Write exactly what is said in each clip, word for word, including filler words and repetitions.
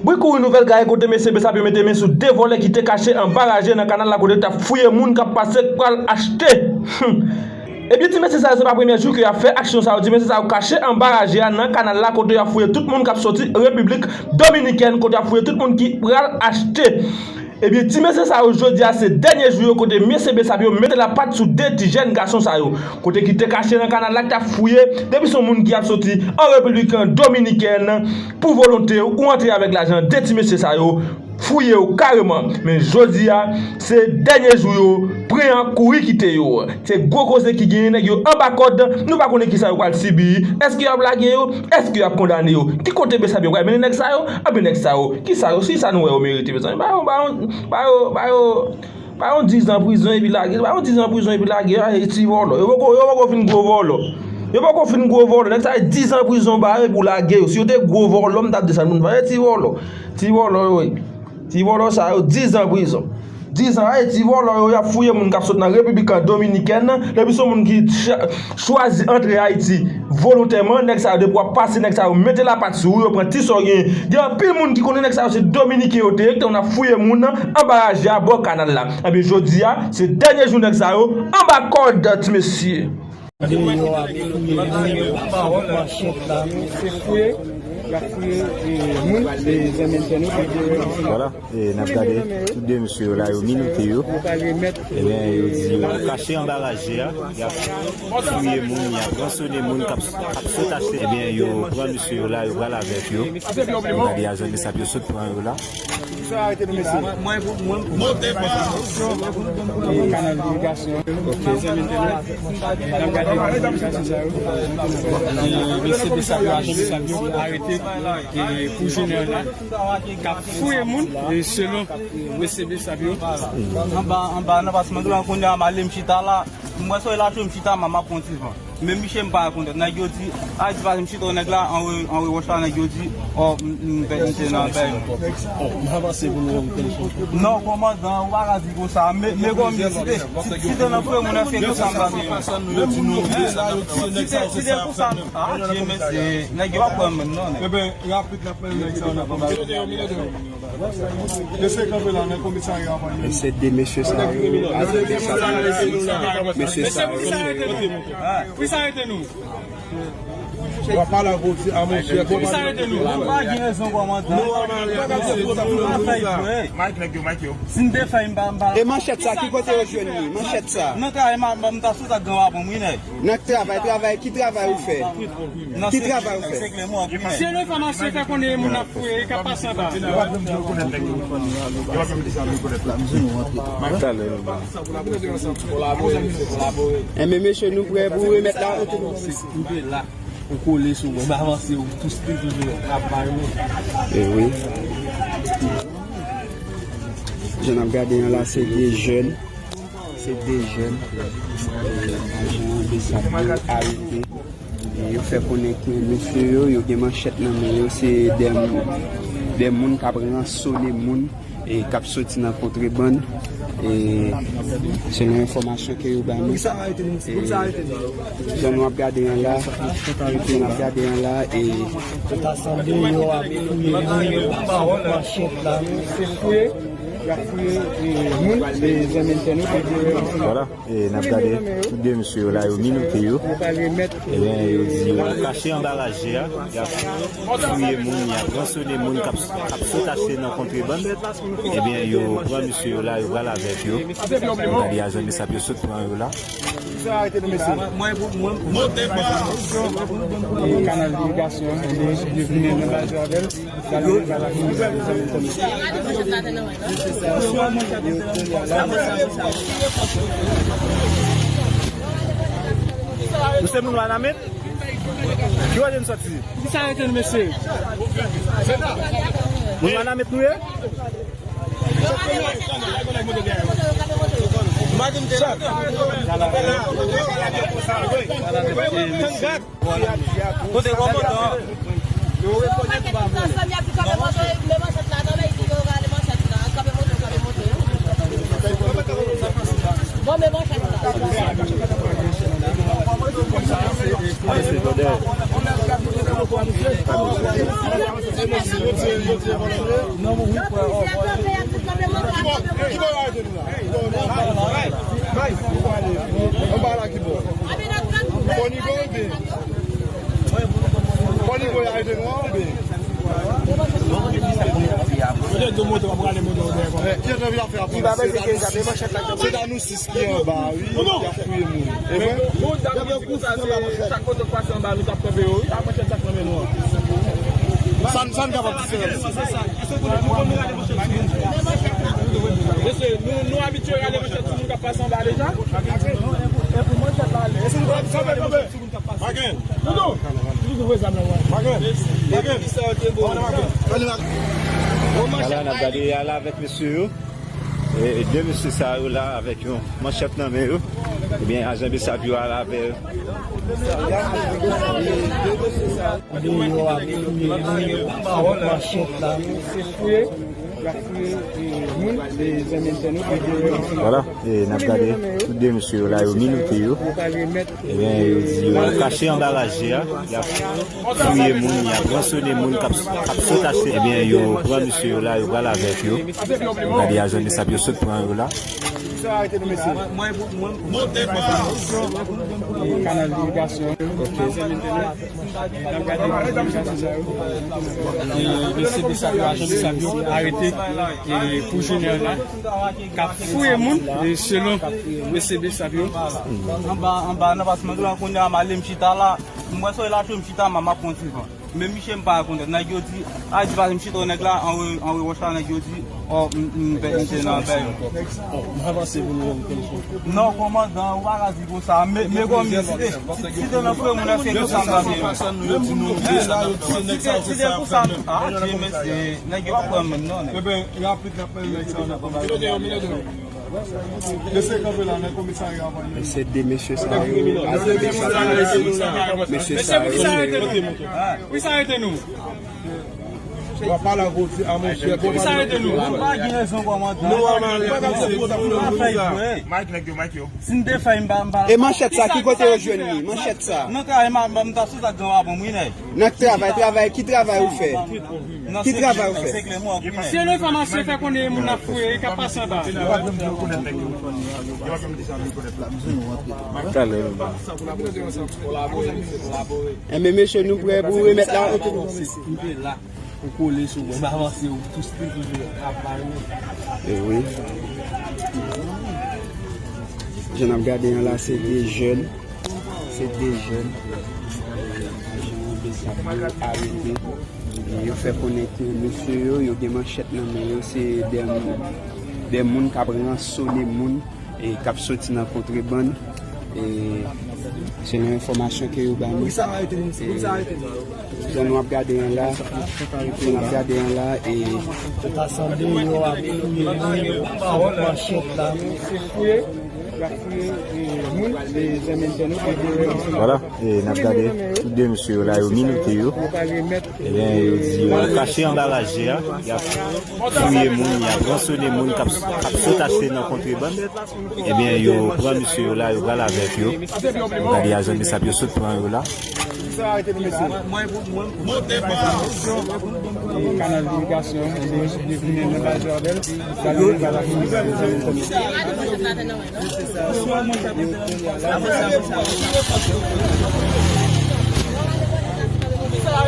Pran kouri nouvèl gaye kote mesye Besap yo mete men sou de vòlè ki te kache anba raje nan kanal la kote yo t ap fouye moun k ap pase k pral achte. Hmm. Ebyen, ti mesye sa yo, se pa premye jou ke y ap fè aksyon sa yo. Ti mesye sa yo kache anba raje a nan kanal la kote y ap fouye tout moun k ap soti Repiblik Dominikèn, kote y ap fouye tout moun ki pral achte. Ebyen, ti mesye sa yo, jodi a, se dènye jou yo kote mesye Besap yo mete lapat sou de ti jèn gason sa yo, kote ki te kache nan kanal la, ki t ap fouye, depi se yon moun ki ap soti an Repiblik Dominikèn, pou volonte w, ou antre avèk lajan de ti mesye sa yo, fouye w kareman. Men jodi a, se dènye jou yo, pran kouri kite yo. Se gwo koze ki genyen, nèg yo anba kòd, nou pa konnen kisa yo pral sibi. Èske y ap lage yo? Èske y ap kondane yo? Ki kote Besap yo pral mennen nèg sa yo? Anben nèg sa yo, kisa yo, si sa nou wè yo merite, mezanmi, ba yo, ba yo, ba yo, ba yo, ba yo dizan prizon epi lage, ba yo dizan prizon epi lage, a, e ti vòlò. Yo poko, yo poko fin gwo vòlò. Yo poko fin gwo vòlò. Nèg sa yo dizan prizon ba yo epi w lage yo. Si yo te gwo vòlò, m t ap desann moun, ba yo ti vòlò. Ti vòlò yo ye. Ti vòlò sa yo, dizan prizon. Dizan, a, e ti vòlò yo, y ap fouye moun k ap sot nan Repiblik Dominikèn nan. Depi se yon moun ki cha-, chwazi antre Ayiti volontèman, nèg sa yo, depi w ap pase, nèg sa yo mete lapat sou ou, yo pran ti sa w genyen. Gen anpil moun ki konnen nèg sa yo se Dominiken yo te ye, ki te konn ap fouye moun anba raje a bò kanal la. Ebyen, jodi a, se dènye jou nèg sa yo anba kòd, ti mesye. Deyò a, fouye moun, manchèt la. Se fouye, y ap fouye, e, moun, e, zanmi entènot, e, Vwala. E n ap gade tout de mesye yo la, yo minote yo. Ebyen, yo di yo kache anba raje a, y ap fouye moun, y ap ransone moun k ap, k ap sot achte. Ebyen, yo pran mesye yo la, yo pral avèk yo. Gade ajan Besap yo sot pran yo la. Kanal delegasyon. N ap gade sa yo. E mesye Besap yo, ajan Besap yo arete, e, pou jounen an. K ap fouye moun, e, selon mesye Besap yo. Anba, anba, nan pas mwen, kounye a, m ale m chita la. M wè soleil la tou, m chita, m ap pran ti van. Men miche m pa rekonèt. Nèg yo di, a, di pa m chita, nèg la, anwo, anwo wòch la, nèg yo di, o, m, m, m te nan pèy. O, m avanse pou nou wè m telefòn. Non, kòmandan, ou pa ka di konsa. Men, men kòm si te, si, si te nan fouye moun, èske konsa m pa te. Si te, si te konsa, a, Dye mèsi, nèg yo pa pran menm non, nèg. Rapid, n ap mennen nèg sa yo nan komisarya. Mesye kanpe la nan komisarya a. E se de mesye sa yo, mesye sa yo. Mesye sa yo. Polis arete nou. W ap pale ak polis a, monchè. Polis arete nou. Nou pa gen rezon kòmandan. Nou pa ka fè sa. Mike, nèg yo, Mike yo. Si n te fè, m pa, m pa. E manchèt sa, ki kote yo jwenn li? Manchèt sa. Nan travay, m ta sou sa gran pa pran m, wi, nèg. Nan travay, travay, ki travay ou fè? Ki travay ou fè? Se lefòmasyon fè konnen moun ap fouye, k ap pase anba. Enben, mesye, nou prè pou remèt la. Ou kole sou mwen, m avanse, ou tous te toujou ap bay mwen. E wi. Jan n ap gade an la, se de jèn. Se de jèn, e, ajan Besap yo arete. E yo fè konnen ke mesye yo, yo gen manchèt nan men yo. Se de, de moun k ap ransone moun, e k ap soti nan kontrebann. E selon enfòmasyon ke yo ba nou, e jan nou ap gade an la, jan n ap gade an la, e Tout asanble yo ap fouye moun, manchèt la. Se fouye, y ap fouye, e, moun, e, zanmi entènot, e, vwala, e, n ap gade tout de mesye yo la, yo minote yo. Ebyen, yo di yo kache anba raje a, y ap fouye moun, y ap ransone moun k ap, k ap sot achte nan kontrebann. Ebyen, yo pran mesye yo la, yo pral avèk yo. Gade ajan Besap yo sot pran yo la. Sa arete nou, mesye. Mwen, mwen, mwen, e, kanal delegasyon, e, yo vini nan baz avè l. Ou se moun Wanament? Ki kote n soti? Ki sa arete nou, mesye? Moun Wanament nou ye? Kote kòmandan? Bon, men manchèt la. Yo tiye, yo tiye vòlè yo ye. Ki bò, ki bò yo arete nou la? Ki bò yo arete nou la? Anba la ki bò? Bò Nigo oubyen? Bò Nigo yo arete nou an oubyen? Ki jan nou ap fè a pou se ta nou sis ki anba, wi, ki ap fouye moun. E vre? Bon, dam yo di sa, se chak kote w pase anba, nou t ap kanpe yo, wi. Sa, sa n kapab di se. Mesye, nou, nou abitye rale manchèt sou moun k ap pase anba deja. Pa gen. Pa gen. Pa gen. Ala n ap gade, ala avèk mesye yo. E, e de mesye sa yo la avèk yon manchèt nan men yo. Ebyen, ajan BSAP yo al avè yo. Yo ap fouye moun, manchèt la. Vwala, e n ap gade tout de mesye yo la, yo minote yo. Ebyen, yo di yo kache anba raje a. Y ap fouye moun, y ap ransone moun k ap, k ap sot achte. Ebyen, yo pran mesye yo la, yo pral avèk yo. Gade ajan BSAP yo sot pran yo la. Kanal irigasyon. E mesye BSAP yo, ajan BSAP yo arete, e, pou jounen an la. K ap fouye moun, e, selon mesye BSAP yo. Anba, anba, nan pas mank la, kounye a, m ale m chita la. M wè solèy la cho, m chita, m ap pran ti van. Men misye m pa rekonèt. Nèg yo di, a, di pa m chita nèg la, anwo, anwo wòch la, nèg yo di, o, m, m, m te nan pè yo. M avanse pou nou wè. Non, kòmandan, ou pa ka di konsa. Men, men kòm si te, si te nan fre moun, èske konsa m ta fè? Si te konsa, a, Dye, mesye, nèg yo pa pran menm non, nèg. Ebyen, rapid, n ap pran nèg sa yo. Mesye kanpe la nan komisarya a. Se de mesye sa yo. Mesye sa yo. Mesye, poukisa arete nou? Poukisa arete nou? W ap pale ak Godi a, monchè. Poukisa arete nou? Nou pa gen rezon kòmandan. Nou pa gen rezon. Mike, nèg yo, Mike yo. Si n te fè, m pa, m pa. E manchèt sa, ki kote yo jwenn li? Manchèt sa. Nan travay, m, m, m ta sou sa k gen w aprann, wi, nèg. Nan travay, travay, ki travay ou fè? Ki travay ou fè? Selon enfòmasyon fè konnen moun ap fouye, ki ap pase anba. Enben, mesye, nou prè pou remèt la. Ou kole sou mwen, m avanse, ou tou stil toujou ap bay mwen. E wi. Jan n ap gade an la, se de jèn. Se de jèn. Yo arete. Yo fè konnen ke mesye yo, yo gen manchèt nan men yo. Se de, de moun k ap ransone moun e k ap soti nan kontrebann. E selon enfòmasyon ke yo ba nou, e jan nou ap gade an la, jan n ap gade an la, e ta sanble yo ap fouye moun, manchèt la. Vwala, e n ap gade tout de mesye yo la, yo minote yo. Ebyen, yo di yo kache anba raje a, y ap fouye moun, y ap ransone moun k ap, k ap sot achte nan kontrebann. Ebyen, yo pran mesye yo la, yo pral avèk yo. Gade ajan BSAP yo sot pran yo la. Kanal irigasyon,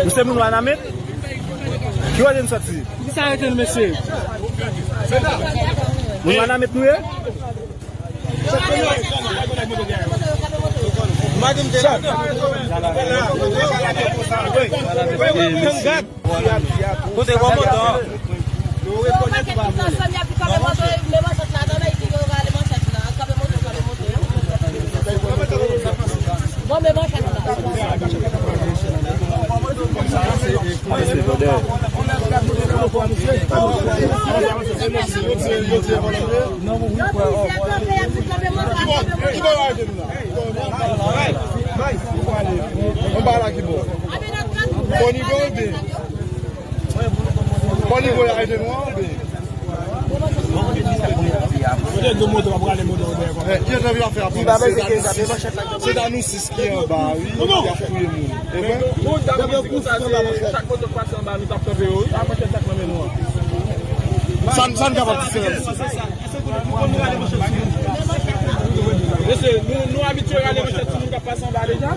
Ou se moun Wanament? Ki kote n soti? Ki sa rete n, mesye? Moun Wanament nou ye? Kote kòmandan? Anba la ki bò? Bò Nigo oubyen? Bò Nigo yo arete nou an oubyen? Kote de moto ap rale moto dèyè kòm. Eh, ki jan vi ap fè ap Se ta nou sis ki anba, wi, ki ap touye moun. E vre? Chak moto k pase anba, nou t ap kanpe yo, wi. A manchèt sa k nan men nou an. Sa n, sa n kapab di se. Mesye, nou, nou abitye rale manchèt sou moun k ap pase anba deja.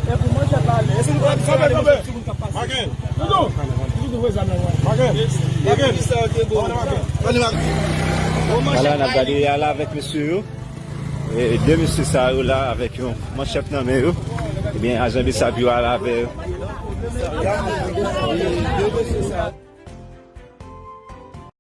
E pou manchèt la, eske nou abitye rale manchèt sou moun k ap pase? Magen. Toutou. Toutou, vre zam nan, wè. Magen. Magen. Ala, n ap gade, ala avèk mesye yo. E, de mesye sa yo la avèk yon manchèt nan men yo. Ebyen, ajan besap yo ala avè yo.